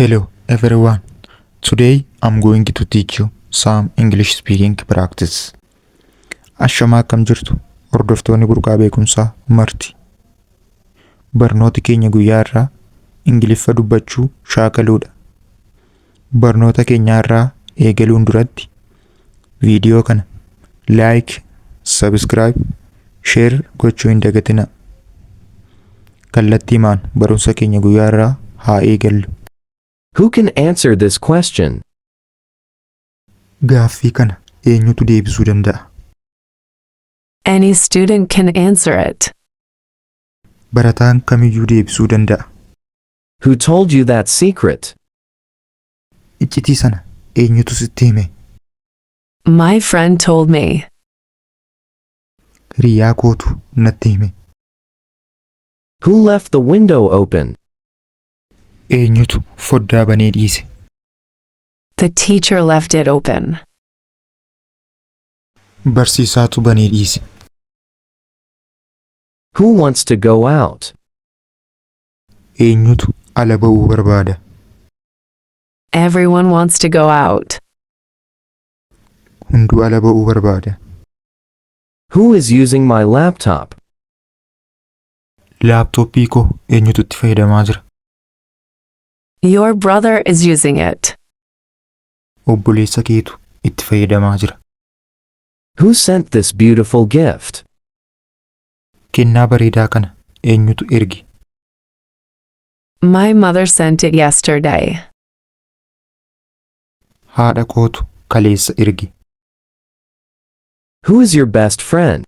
Hello everyone. Today I'm going to teach you some English speaking practice. Ashamaa akkam jirtu hordoftoonni burqaa beekumsaa marti. Barnooti keenya guyyaa irraa Ingiliffa dubbachuu shaakaluudha. Barnoota keenya irraa eegaluun duratti viidiyoo kana like, subscribe, share gochuu hin dagatinaa. Kallattiimaan barumsa keenya guyyaa irraa haa eegallu. Who can answer this question? Gaaffii kana eenyutu deebisuu danda'a? Any student can answer it. Barataan kamiyyuu deebisuu danda'a. Who told you that secret? Iccitii sana eenyutu sitti hime? My friend told me. Hiriyaa kootu natti hime. Who left the window open? Eenyutu foddaa banee dhiise? The teacher left it open. Barsiisaatu banee dhiise. Who wants to go out? Eenyutu ala ba'uu barbaada? Everyone wants to go out. Hunduu ala ba'uu barbaada. Who is using my laptop? Laaptooppii koo eenyutu itti fayyadamaa jira? Your brother is using it. Obboleessa keetu itti fayyadamaa jira. Who sent this beautiful gift? Kennaa bareedaa kana eenyutu erge? My mother sent it yesterday. Haadha kootu kaleessa erge. Who is your best friend?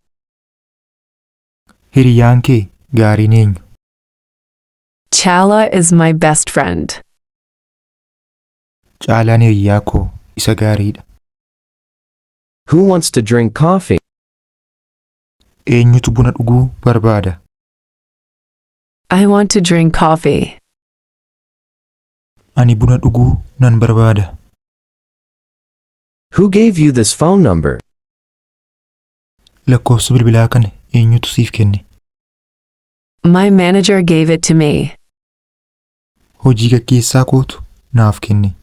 Hiriyaan kee gaariin eenyu? Chala is my best friend. Caalaan hiriyaa koo isa gaariidha. Who wants to drink coffee? Eenyutu buna dhuguu barbaada? I want to drink coffee. Ani buna dhuguu nan barbaada. Who gave you this phone number? Lakkoofsa bilbilaa kana eenyutu siif kenne? My manager gave it to me. Hojii gaggeessaa kootu naaf kenne.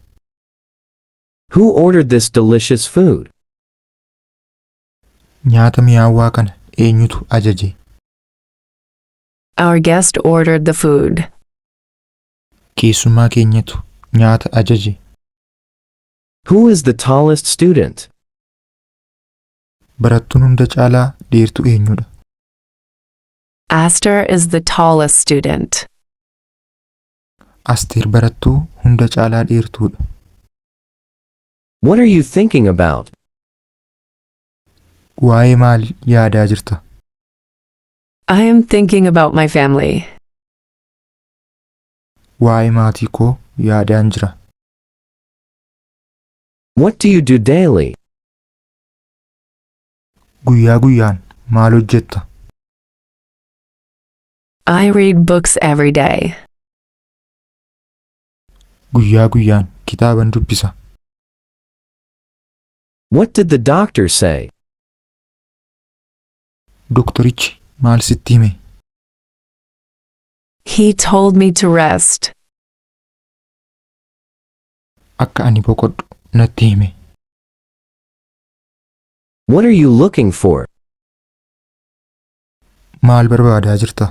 Who ordered this delicious food? Nyaata mi'aawaa kana eenyutu ajaje? Our guest ordered the food. Keessummaa keenyatu nyaata ajaje. Who is the tallest student? Barattuun hunda caalaa dheertuu eenyudha? Aster is the tallest student. Asteer barattuu hunda caalaa dheertuudha. What are you thinking about? Waa'ee maal yaadaa jirta? I am thinking about my family. Waa'ee maatii koo yaadaan jira. What do you do daily? Guyyaa guyyaan maal hojjetta? I read books every day. Guyyaa guyyaan kitaaban dubbisa. What did the doctor say? Doktorichi maal sitti hime? He told me to rest. Akka ani boqodhu natti hime. What are you looking for? Maal barbaadaa jirta?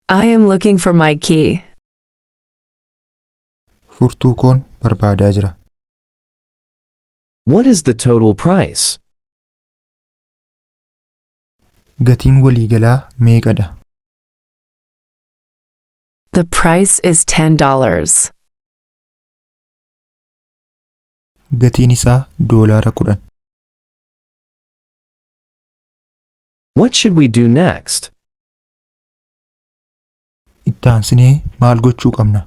I am looking for my key. Furtuu koon barbaadaa jira. What is the total price? Gatiin waliigalaa meeqadha? The price is $10. Gatiin isaa doolaara 10. What should we do next? Itti aansinee maal gochuu qabna?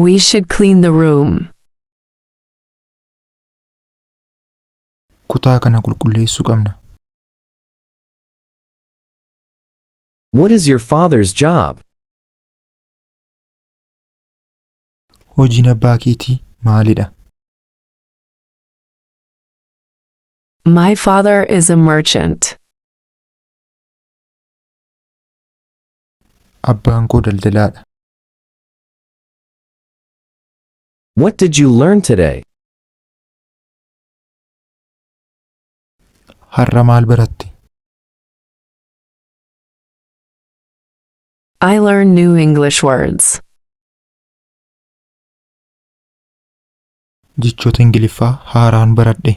We should clean the room. Kutaa kana qulqulleessuu qabna. What is your father's job? Hojiin abbaa keetii maalidha? My father is a merchant. Abbaan koo daldalaadha. What did you learn today? Har'a maal baratte? I learned new English words. Jechoota Ingiliffaa haaraan baradhe.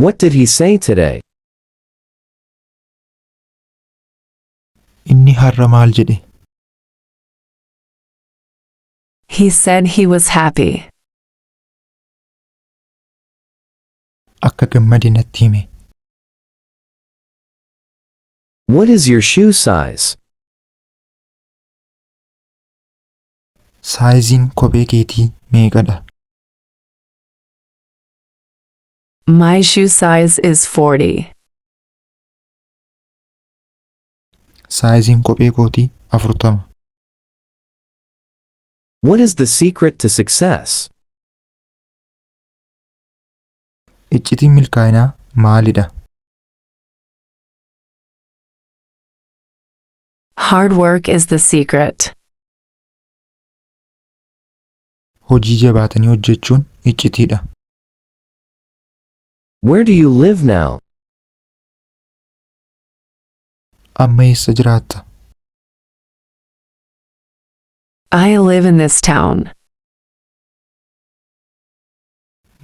What did he say today? Inni har'a maal jedhe? He said he was happy. Akka gammade natti hime. What is your shoe size? Saayiziin kophee keetii meeqadha? My shoe size is 40. Saayiziin kophee kootii 40. What is the secret to success? Iccitiin milkaa'inaa maalidha? Hard work is the secret. Hojii jabaatanii hojjechuun iccitiidha. Where do you live now? Amma eessa jiraatta? I live in this town.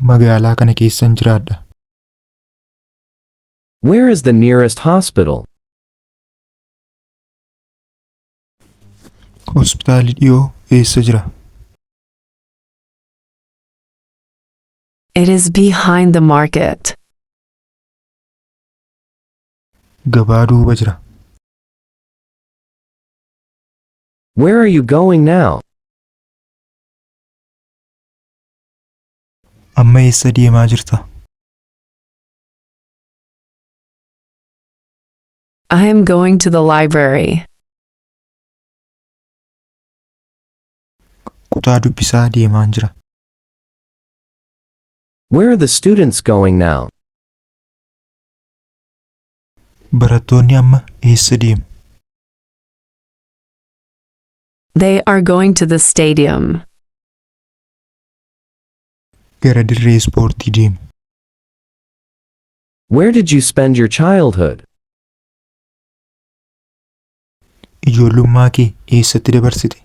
Magaalaa kana keessan jiraadha. Where is the nearest hospital? Hospitaalli dhiyoo eessa jira? It is behind the market. Gabaa duuba jira. Where are you going now? Amma eessa deemaa jirta? I am going to the library. Kutaa dubbisaa deemaan jira. Where are the students going now? Barattoonni amma eessa deemu? They are going to the stadium. Gara dirree ispoortii deemu. Where did you spend your childhood? Ijoollummaa kee eessatti dabarsite?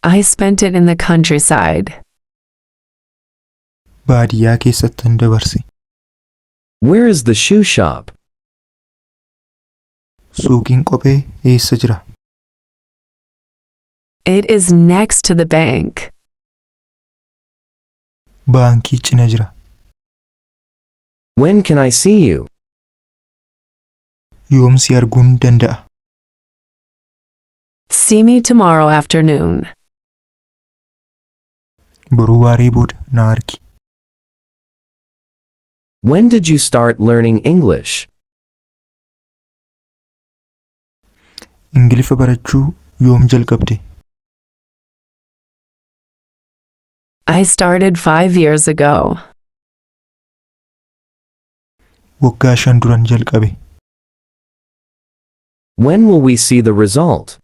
I spent it in the countryside. Baadiyyaa keessattan dabarse. Where is the shoe shop? Suuqiin kophee eessa jira? It is next to the bank. Baankii cina jira. When can I see you? Yoom si arguun danda'a? See me tomorrow afternoon. Boruu waaree booda na argi. When did you start learning English? Ingiliffa barachuu yoom jalqabde? I started 5 years ago. Waggaa 5 duran jalqabe. When will we see the result?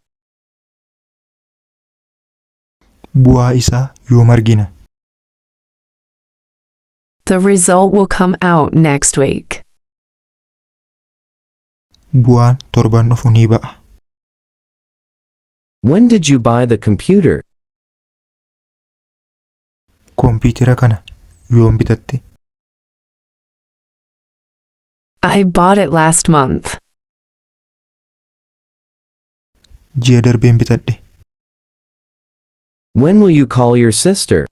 Bu'aa isaa yoom argina? The result will come out next week. Bu'aan torban dhufu ni ba'a. When did you buy the computer? Kompiitara kana yoom bitatte? I bought it last month. Ji'a darbeen bitadhe. When will you call your sister?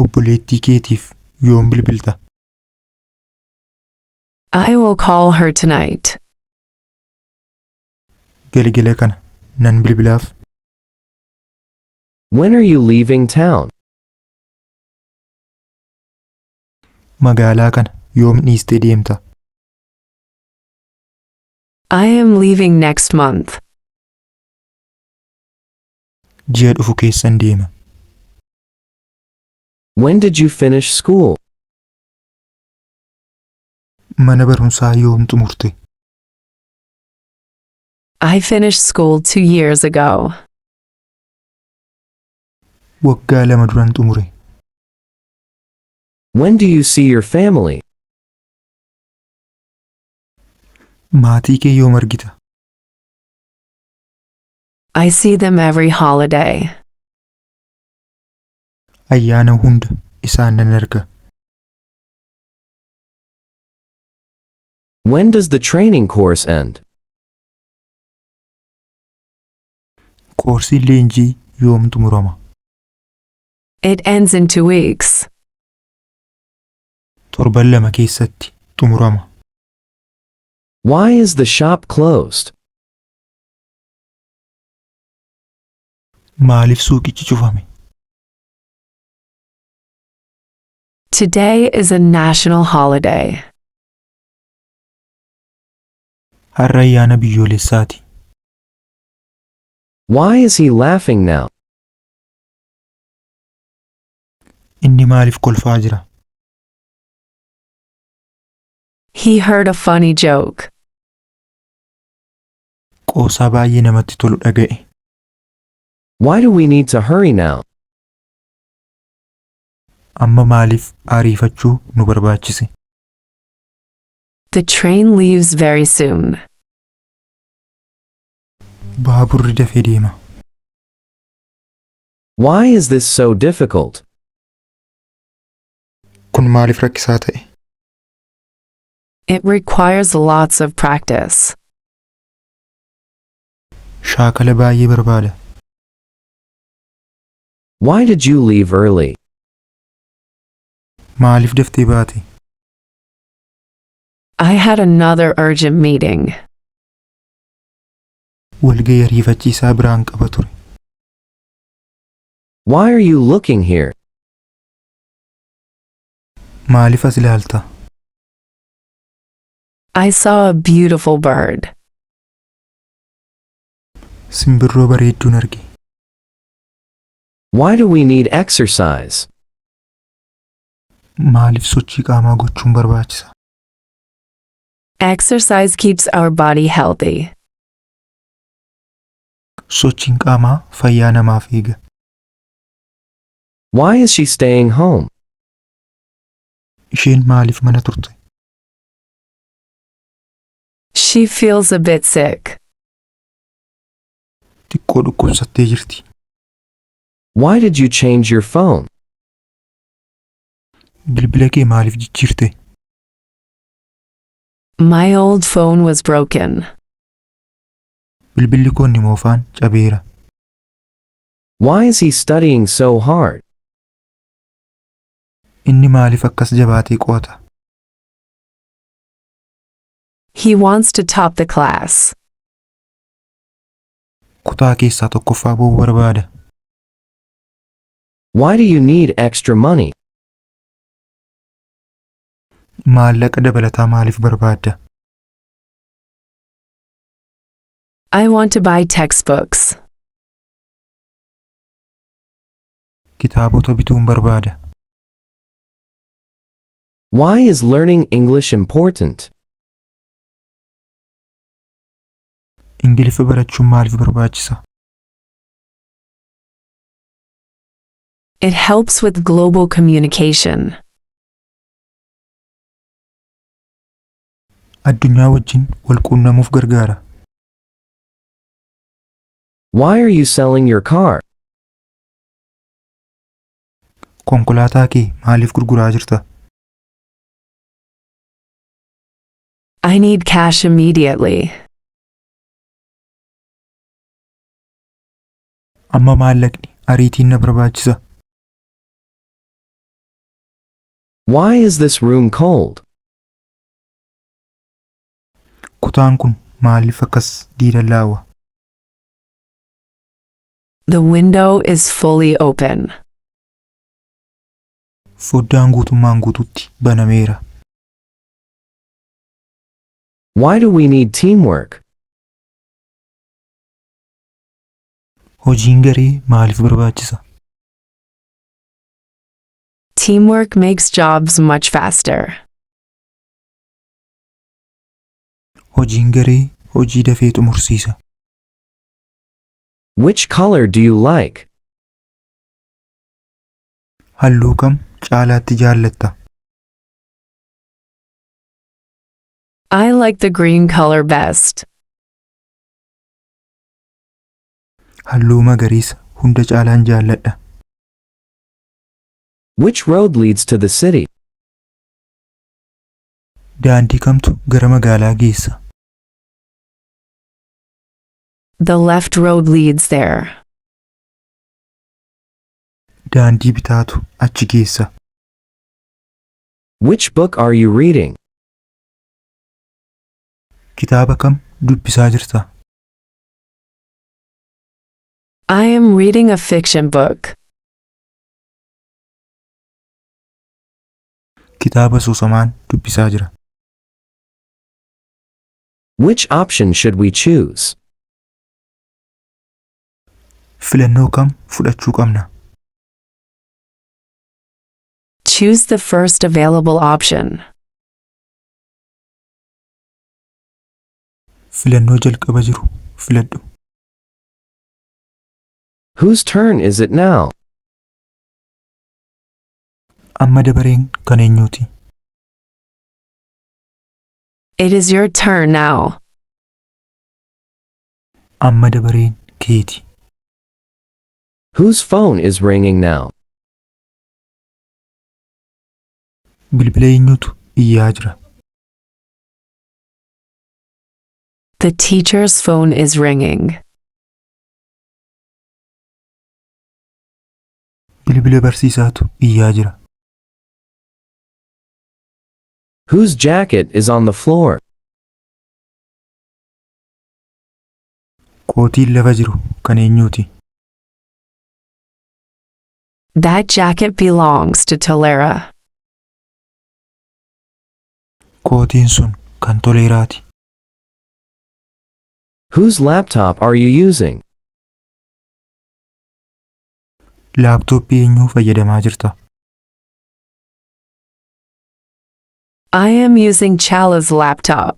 Obboleettii keetiif yoom bilbilta? I will call her tonight. Galgala kana nan bilbilaaf. When are you leaving town? Magaalaa kana yoom dhiistee deemta? I am leaving next month. Ji'a dhufu keessan deema. When did you finish school? Mana barumsaa yoom xumurte? I finished school 2 years ago. Waggaa 2 duran xumure. When do you see your family? Maatii kee yoom argita? I see them every holiday. Ayyaana hunda isaan nan arga. When does the training course end? Koorsiin leenjii yoom xumurama? It ends in 2 weeks. Torban 2 keessatti xumurama. Why is the shop closed? Maaliif suuqichi cufame? Today is a national holiday. Har'a ayyaana biyyoolessaati. Why is he laughing now? Inni maaliif kolfaa jira? He heard a funny joke. Qoosaa baay'ee namatti tolu dhaga'e. Why do we need to hurry now? Amma maaliif ariifachuu nu barbaachise? The train leaves very soon. Baaburri dafee deema. Why is this so difficult? Kun maaliif rakkisaa ta'e? It requires lots of practice. Shaakala baay'ee barbaada. Why did you leave early? Maaliif daftee baate? I had another urgent meeting. Walga'ii ariifachiisaa biraan qaba ture. Why are you looking here? Maaliif as ilaalta? I saw a beautiful bird. Simbirroo bareedduun arge. Why do we need exercise? Maaliif sochii qaamaa gochuun barbaachisa? Exercise keeps our body healthy. Sochiin qaamaa fayyaa namaaf eega. Why is she staying home? Isheen maaliif mana turte? She feels a bit sick. Xiqqoo dhukkubsattee jirti. Why did you change your phone? Bilbila kee maaliif jijjiirte? My old phone was broken. Bilbilli koo inni moofaan cabeera. Why is he studying so hard? Inni maaliif akkas jabaatee qo'ata? He wants to top the class. Kutaa keessaa tokkoffaa ba'uu barbaada. Why do you need extra money? Maallaqa dabalataa maaliif barbaadda? I want to buy textbooks. Kitaabota bituun barbaada. Why is learning English important? Ingiliffa barachuun maaliif barbaachisa? It helps with global communication. Addunyaa wajjin wal quunnamuuf gargaara. Why are you selling your car? Konkolaataa kee maaliif gurguraa jirta? I need cash immediately. Amma maallaqni ariitiin na barbaachisa. Why is this room cold? Kutaan kun maaliif akkas diilallaawa? The window is fully open. Foddaan guutummaan guututti banameera. Why do we need teamwork? Hojiin garee maaliif barbaachisa? Teamwork makes jobs much faster. Hojiin garee hojii dafee xumursiisa. Which color do you like? Halluu kam caalaatti jaallatta? I like the green color best. Halluu magariisa hunda caalaan jaalladha. Which road leads to the city? Daandii kamtu gara magaalaa geessa? The left road leads there. Daandii bitaatu achi geessa. Which book are you reading? Kitaaba kam dubbisaa jirta? I am reading a fiction book. Kitaaba asoosamaan dubbisaa jira. Which option should we choose? Filannoo kam fudhachuu qabna? Choose the first available option. Filannoo jalqaba jiru filadhu. Whose turn is it now? Amma dabareen kan eenyuuti? It is your turn now. Amma dabareen keeti. Whose phone is ringing now? Bilbila eenyutu iyyaa jira? The teacher's phone is ringing. Bilbila barsiisaatu iyyaa jira. Whose jacket is on the floor? Kootiin lafa jiru kan eenyuuti? That jacket belongs to Tolera. Kootiin sun kan Toleeraati. Whose laptop are you using? Laaptooppii eenyuu fayyadamaa jirta? I am using Chala's laptop.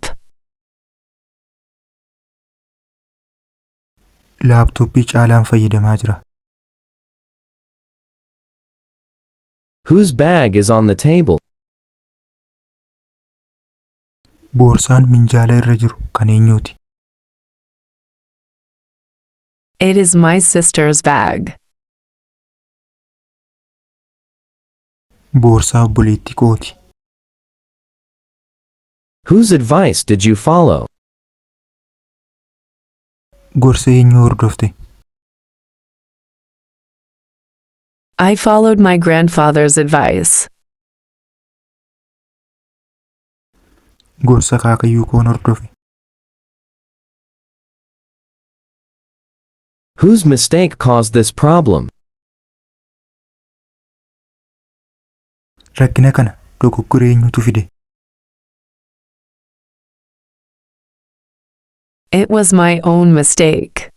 Laaptooppii Caalaan fayyadamaa jira. Whose bag is on the table? Boorsaan minjaala irra jiru kan eenyuuti? It is my sister's bag. Boorsaa obboleettii kooti. Whose advice did you follow? Gorsa eenyuu hordofte? I followed my grandfather's advice. Gorsa akaakayyuu koon hordofe. Whose mistake caused this problem? Rakkina kana dogoggora eenyutu fide? It was my own mistake.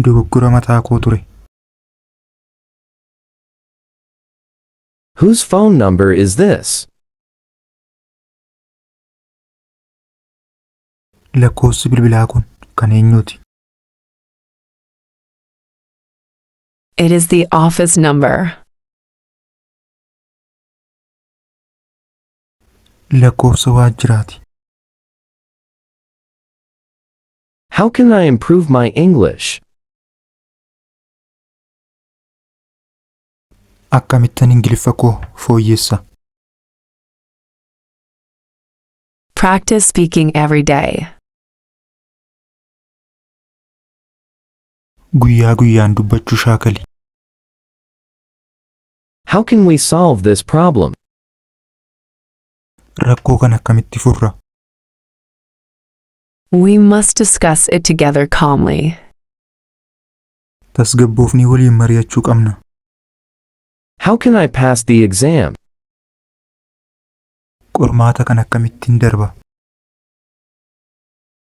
Dogoggora mataa koo ture. Whose phone number is this? Lakkoofsi bilbilaa kun kan eenyuuti? It is the office number. Lakkoofsa waajjiraati. How can I improve my English? Akkamittan Ingiliffa koo fooyyessa? Practice speaking every day. Guyyaa guyyaan dubbachuu shaakali. How can we solve this problem? Rakkoo kana akkamitti furra? We must discuss it together calmly. Tasgabboofnee waliin mari'achuu qabna. How can I pass the exam? Qormaata kana akkamittiin darba?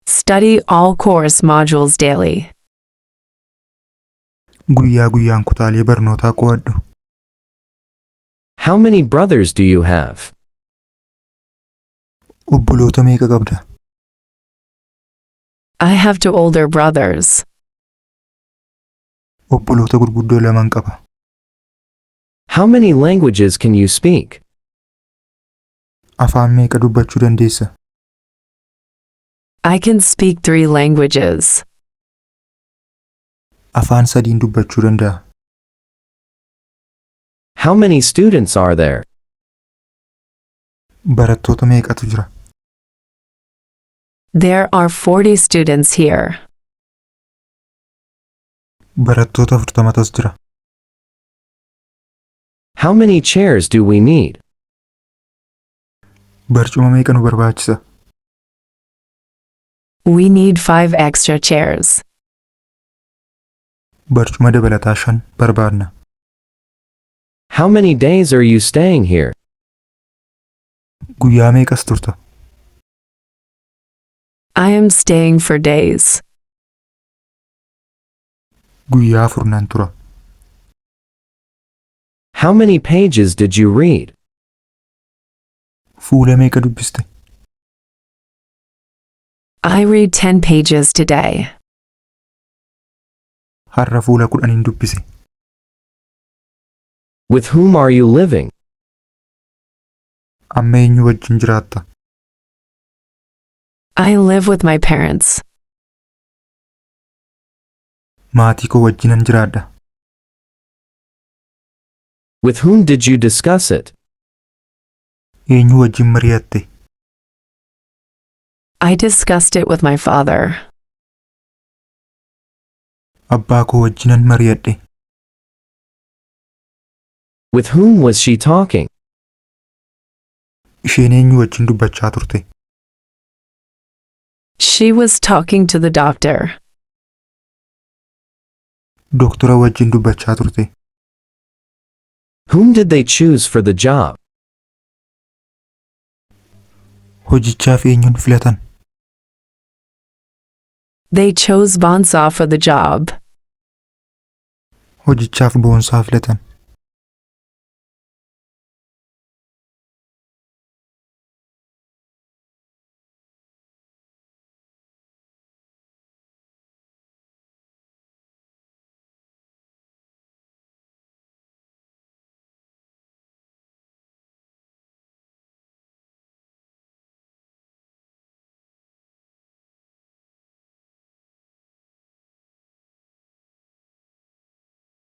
Study all course modules daily. Guyyaa guyyaan kutaalee barnootaa qo'adhu. How many brothers do you have? Obboloota meeqa qabda? I have two older brothers. Obboloota gurguddoo laman qaba. How many languages can you speak? Afaan meeqa dubbachuu dandeessa? I can speak three languages. Afaan sadiin dubbachuu danda'a. How many students are there? Barattoota meeqatu jira? There are 40 students here. Barattoota 40tu as jira. How many chairs do we need? Barcuma meeqa nu barbaachisa? We need five extra chairs. Barcuma dabalataa shan barbaadna. How many days are you staying here? Guyyaa meeqas turta? I am staying for days. Guyyaa 4 nan tura. How many pages did you read? Fuula meeqa dubbiste? I read 10 pages today. Har'a fuula 10n dubbise. With whom are you living? Amma eenyu wajjin jiraatta? I live with my parents. Maatii koo wajjinan jiraadha. With whom did you discuss it? Eenyu wajjin mari'atte? I discussed it with my father. Abbaa koo wajjinan mari'adhe. With whom was she talking? Isheen eenyu wajjin dubbachaa turte? She was talking to the doctor. Doktora wajjin dubbachaa turte. Whom did they choose for the job? Hojichaaf eenyuun filatan? They chose Bonsa for the job. Hojichaaf Boonsaa filatan.